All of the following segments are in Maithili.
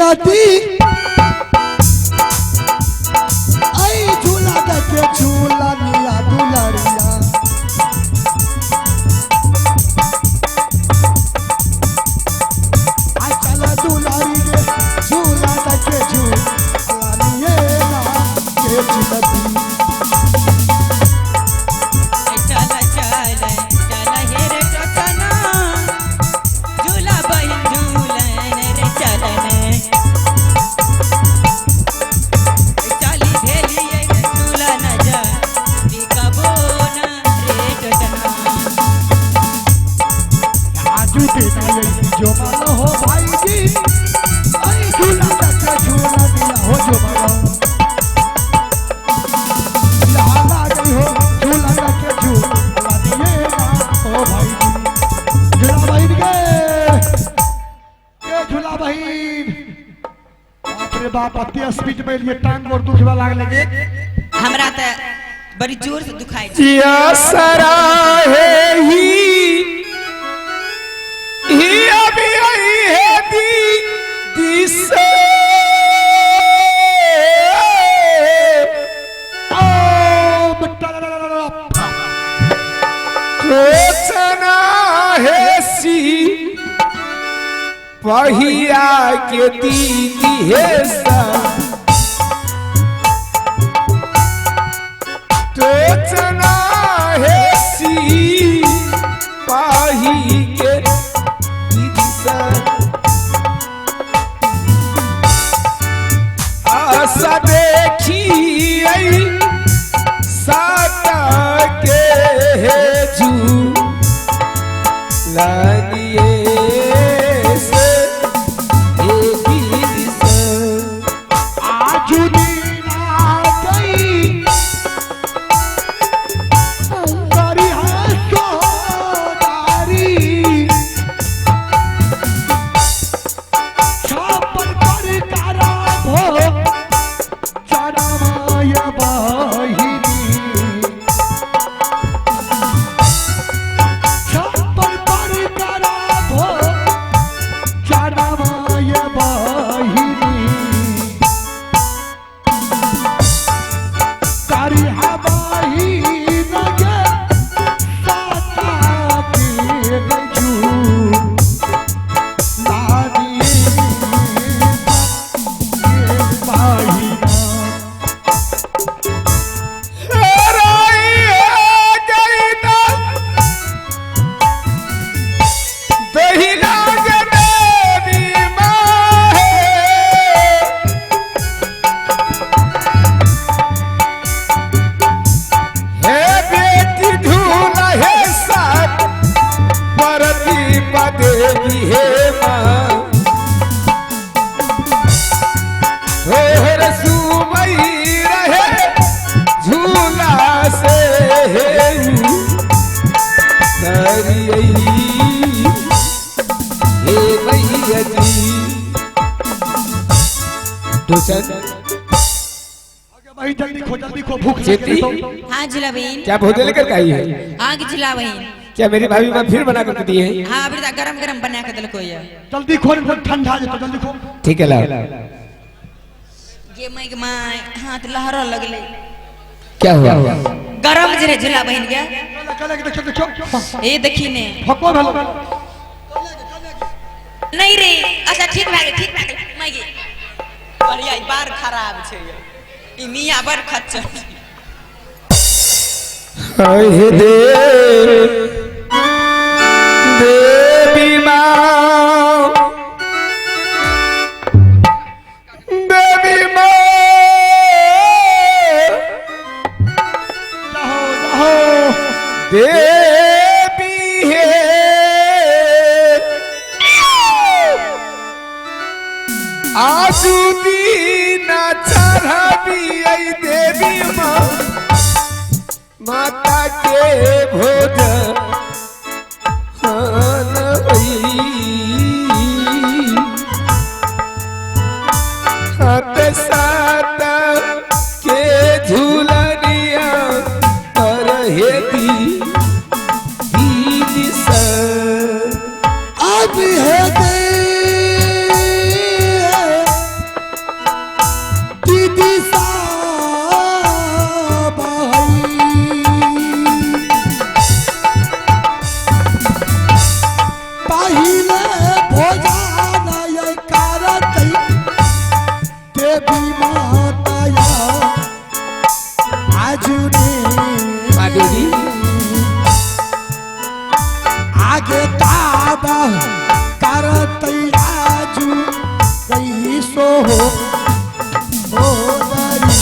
नदी आई झूला के झूला निया दुलरिया आई चल दुलारी रे झूला के झूला निये ना के नदी चल चल चल हे रे टोटना झूला बहिन झूलन रे चलन चली भेलिए झूला न जा टिकबो न रे टोटना। आजू देना यही जो मानो हो भाई जी आई झूला के झूला दिया हो जो मानो लाला गई हो झूला के झूला दिए ना हो भाई जी झूला बहिन के ये झूला बहिन बाप रे बाप अति स्पीड में लिए टांग और दुखवा लागले गे। हमरा त बड़ी जोर से दुखाई छै। असरा है ही अभी आई है दी दिसे ओ बट्टा सोचना है सी पहिया के दीदी है सा सोचना है सी पाही के दीदी सा आशा देखी आई साता के जू लालिए से एक से आजू दीना गई करी है सोनारी छापर पर तारा भो चरमाय बहिनी छापर पर तारा भो चरमाय बहिनी कारी हवाही नगे साता के गजू लानी बाही देवी हे माँ हे रसुमई रहे झूला से हे करियई हे मैया जी दोसन आगे भाई जल्दी खो भूख लग चेती? गई तो। हाँ झूला बहिन। क्या भोजन लेकर आई है? हाँ झूला बहिन। क्या मेरी भाभी माँ फिर बना कर दी है? हाँ अभी तक गरम गरम बना के दिलको ये। जल्दी खो नहीं तो ठंडा जेतो जल्दी खो। ठीक है लाओ। गे my के my हाथ लहर लगले। क्या हुआ? गरम जे रे झूला बहिन के। कल के देखो देखो ए देखी ने फको भेलो नहीं रे। अच्छा ठीक भए गेल ठीक भए गेल my गे बढ़िया ई बार खराब छै ई मियां बड़ खच्चर। हे देवी माँ देवी माँ जाओ जाओ देवी है आजू दीना चढ़बी आई देवी माँ माता के भोज हाथ सात के झूलनिया पर हे दी दीदी सर अब है दे सोहो ओ दाई।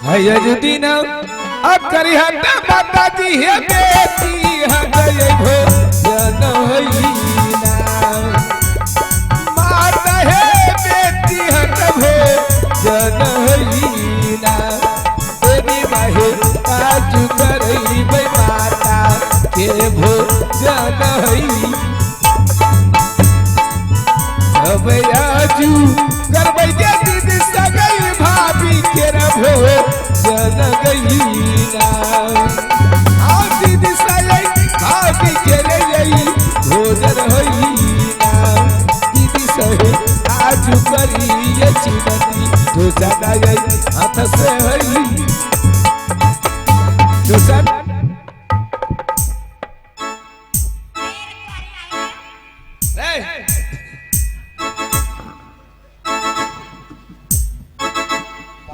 हय दिन अब करी हट माता जी हे बेटी हट भोजन होइना। माता हे बेटी हट भोजन होइना। देवी माहे आज करई माता के भोजन होई। अब आजू करबै के दीदी सगई भाभी के भोजन गईना। आ दीदी सगई भाभी के रे भोजन होइना। दीदी सहे आजू करिए चिनती डोसा दाई हाथ से होई डोसा।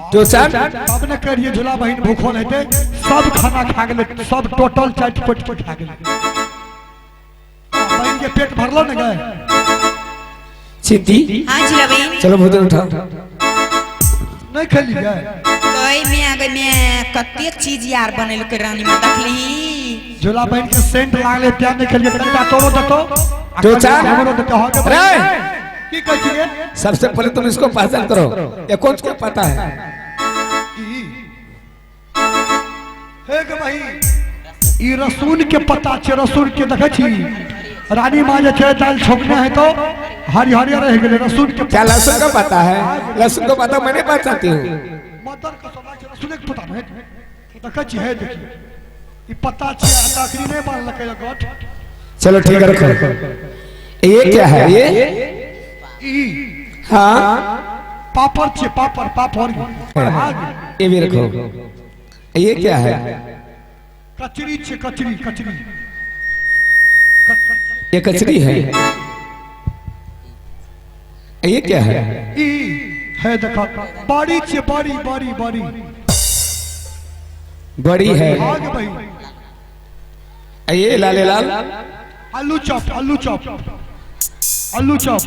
तब न करिए झूला बहिन भूखो नहीं थे, सब खाना खा गए, सब टोटल चाट पट पट खा गए। बहन के पेट भरलो न गए। चिंती हां झूला बहन चलो भोजन उठाओ। नहीं खेली गए कोई में आ गए में कते चीज यार बनेल के रानी में देखली। झूला बहन के सेंट लागले त्यान नहीं खेलिए। कनिका तोरो दतो डोसा हमरो दतो। हां के रे की कहै छियै? सबसे पहले तुम इसको पहचान करो, ये कौन को पता है? हे गे भाई ई रसून के पत्ता छे, रसून के देखै छी रानी मां जे छै दाल छोकने है तो हरी हरी रह गेलै। रसून के क्या लहसुन का पता है? लहसुन का पता मैंने पहचानती हूँ। मदर का सदा छै रसून के पता नहीं देखै छी। हे देखी ई पत्ता छे तकरी नहीं बांधलकै गठ। चलो ठीक है रखो। ये क्या है? ये ई हाँ पापड़ छे, पापड़ पापड़। ये भी रखो। ये क्या है? कचरी छे, कचरी कचरी। ये कचरी है। ये क्या है? ई है देखो बड़ी छे, बड़ी बड़ी बड़ी बड़ी है। आगे भाई ये लाल लाल आलू चॉप, आलू चॉप, आलू चॉप,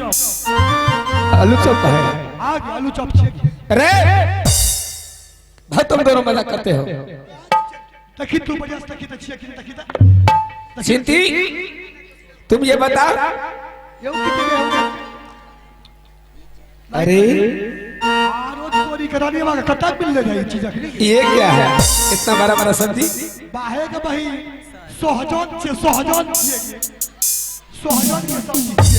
आलू चॉप है। आगे आलू चॉप छे। अरे भाई तुम दोनों मजाक करते हो। देखी तू बढ़िया से देखी देखी देखी देखी। चिंती तुम ये बता। अरे रोज चोरी कराने वाला कता मिल जाए चीज। ये क्या है इतना बड़ा बड़ा सब्जी? बाहे के भाई सोहजन छे, सोहजन छे, सोहजन के सब्जी छे।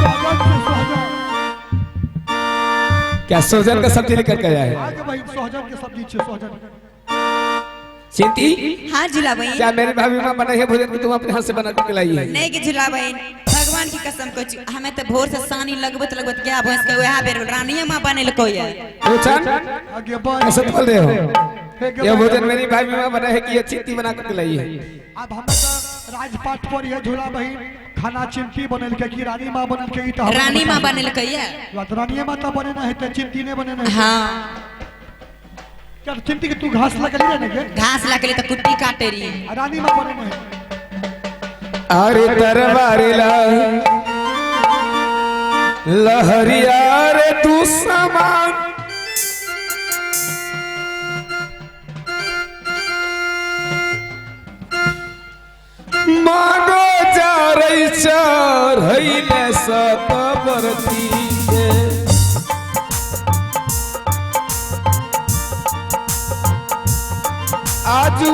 सोहजन छे, सोहजन। क्या सोहजन का सब्जी लेकर के आया है? आगे भाई सोहजन के सब्जी छे, सोहजन। चिंती हां झूला बहन क्या मेरी भाभी मां बनाई है भोजन को तुम अपने हाथ से बना के खिलाई है? नहीं के झूला बहन भगवान की कसम कहै हमें तो भोर से सानी लगबत लगबत गया भैंस के वह बेर रानी मां बनेलको ये। आगे बढ़ ऐसा बोल रहे हो? ये भोजन मेरी भाभी मां बनाई है कि ये चिंती बना के खिलाई है? अब हमें तो राजपाट पर ये झूला बहन खाना चिंती बनेलके कि रानी मां बनेलके? ई तो रानी मां बनेलके ये। रानी माता बनेना है त चिंती ने बनेना है। हां क्या चिंती के तू घास लगली रे? ने घास लगली त कुट्टी काटे रही। रानी मां बनेना है। अरे तरवारेला लहरिया रे तू समान मानो जा रही चढ़ैले सतबरती आजू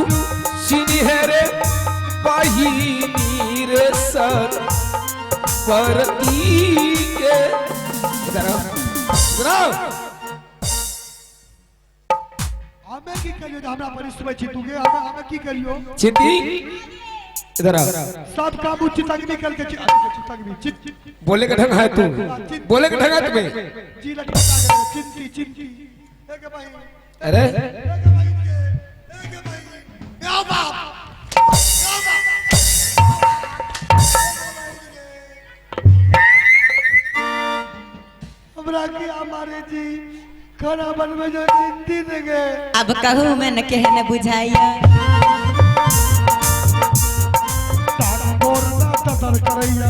सिनहरे बहिनी रे सर परती के। हमें की करियो हमरा परिश्रम छी तू गे हमें की करियो? चिंती इधर आओ। सब काम चितगनी कर के चितगनी चित बोले का ढंग है तू, बोले का ढंग है तुम्हें। जी लटका के चिंती चिंती एक भाई। अरे एक भाई एक भाई या बाप या बाप हमरा की हमारे जी खाना बनवे जो चिंती दे गए। अब कहू मैं न कहे न बुझाइया तार करैया।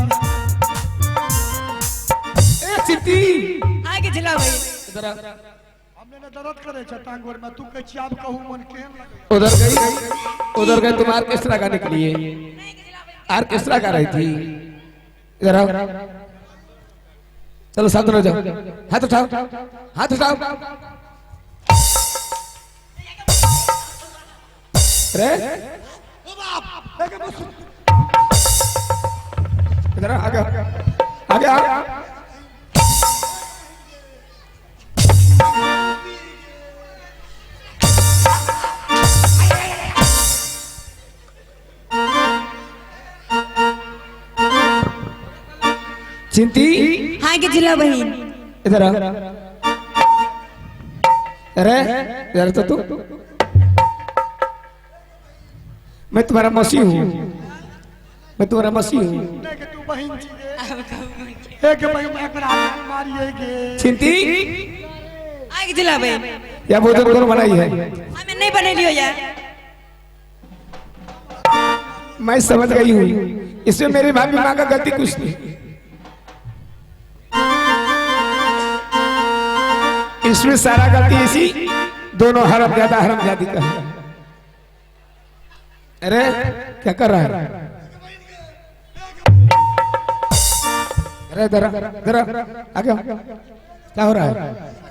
चिंती आगे झिला बहिन। इधर आ। हमने ने दर्द करे छै टांग गोर में, तू कहै छी आब कहू मन केहन लगै। उधर गई, उधर गए तुम ऑर्केस्ट्रा गाने के लिए, ऑर्केस्ट्रा गा रही थी। इधर आओ, चलो साथ में जाओ, हाथ उठाओ, हाथ उठाओ। अरे इधर आ, आगे आगे आ। चिंती हाँ के झिला बहिन। इधर आ। अरे इधर तो तू, मैं तुम्हारा मसीह हूँ, मैं तुम्हारा मसीह हूँ। नहीं के तू बहिन छी गे। एक बहिन एकरा मारिए गे। चिंती आगे झिला बहिन। यह भोजन कौन बनाई है? हमें नहीं बनेलियो यार। मैं समझ गई हूँ, इसमें मेरी भाभी माँ का गलती कुछ नहीं। इसमें सारा गलती इसी दोनों हरामजादा हरामजादी का है। अरे क्या कर रहा है? अरे जरा जरा आगे क्या हो रहा है?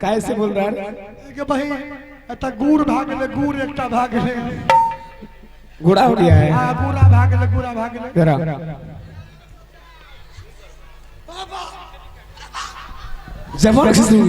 कैसे बोल रहा है? के बहिन एता गुड़ भाग गेलै, गुड़ एकटा भाग गेलै, गुड़ा हो गया है। हां गुड़ा भाग गेलै, गुड़ा भाग गेलै। जरा जबरदस्ती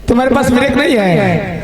तुम्हारे पास ब्रेक नहीं है।